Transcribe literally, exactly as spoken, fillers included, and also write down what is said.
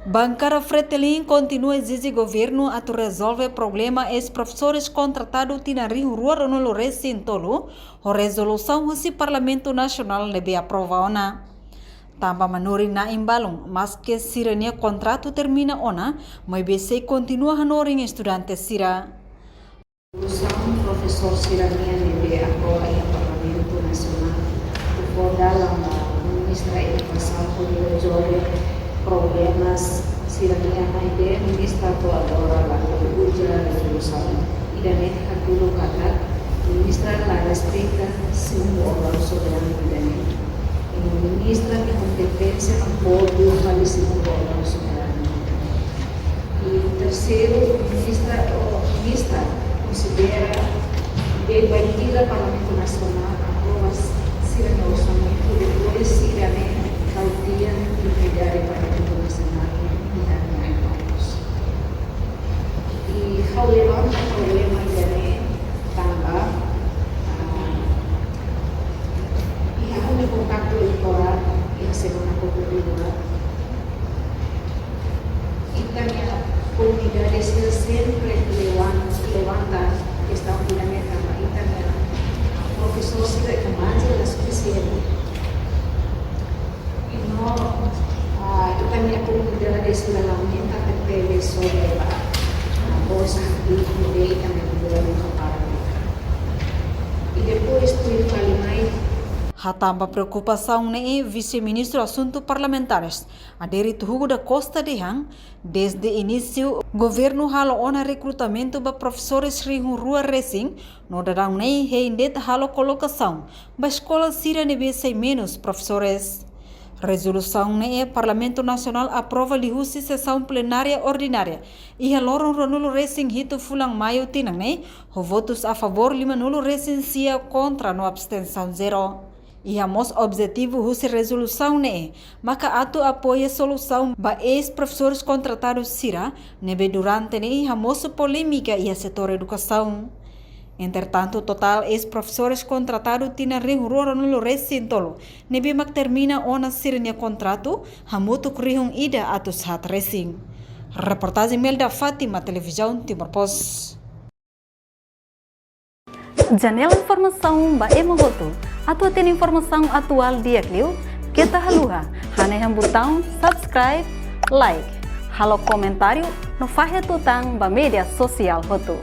Bankada Fretilin kontinua ezije governu atu rezolve problema eis-profesores kontratadu tinan rihun rua ruanulu resin tolu, ho rezolusaun husi Parlamentu Nasionál ne'ebé aprova ona. Tanba manorin na'in balun, maske sira-nia kontratu termina ona, maibé sei kontinua hanorin estudante sira. Rezolusaun profesór sira-nian ne'ebé aprova iha Parlamentu Nasionál, fó dalan ba Ministra Edukasaun hodi rezolve problema sira-nian, maibé Ministra to'o agora la uza rezolusaun ida-ne'e, hatudu katak Ministra la respeita segundu órgaun soberanu ida-ne'e. I Ministra nia kompeténsia mak hodi fali segundu órgaun soberanu. I terseiru, Ministra, oh, Ministra konsidera bainhira Parlamentu Nasionál aprova sira-nia orsamentu, depois sira-ne'e tau tiha dignidade Parlamentu Nasionál iha nia aeus. I ha'u levanta problema ida-ne'e tanba, ah, iha ha'u-nia kontaktu eleitorál iha semana kotuk liubá, ita-nia komunidade sira sempre levan-, levanta kestaun ida-ne'e tanba ita-nia profesór sira iha baze la sufisiente. I no, ah, ita-nia komunidade sira lamenta tebes sobre ba, ah, bolsa di ita-nia governu kapara. I depois tuir fali mai. Hatán ba preokupasaun ne'e, Vise-Ministru Asuntu Parlamentares, Adérito Hugo da Costa dehan, dezde inísiu, governu halo ona rekrutamentu ba profesores rihun rua resin, no daudaun ne'e hein de'it halo kolokasaun ba eskola sira ne'ebé sai menus profesores. Rezolusaun ne'e Parlamentu Nasionál aprova liuhusi sesaun plenária ordinária iha loron ruanulu resin hitu fulan Maiu tinan ne'e, ho votus a favór limanulu resin sia, kontra no abstensaun zero. Iha mós objetivu husi rezolusaun ne'e, maka atu apoia solusaun ba eis-profesores kontratadu sira, ne'ebé durante ne'e hamosu polémika iha setór edukasaun. Entretantu, totál eis-profesores kontratadu tinan rihun rua ruanulu resin tolu, ne'ebé mak termina ona sira-nia kontratu, hamutuk rihun ida atus haat resin. Reportajen Melda Fátima, Televizaun Timor Post. Janela informasaun ba ema hotu. Atu hatene informasaun atuál di'ak liu, keta haluha hanehan butaun subscribe, like, halo komentáriu, no fahe tutan ba média sosiál hotu.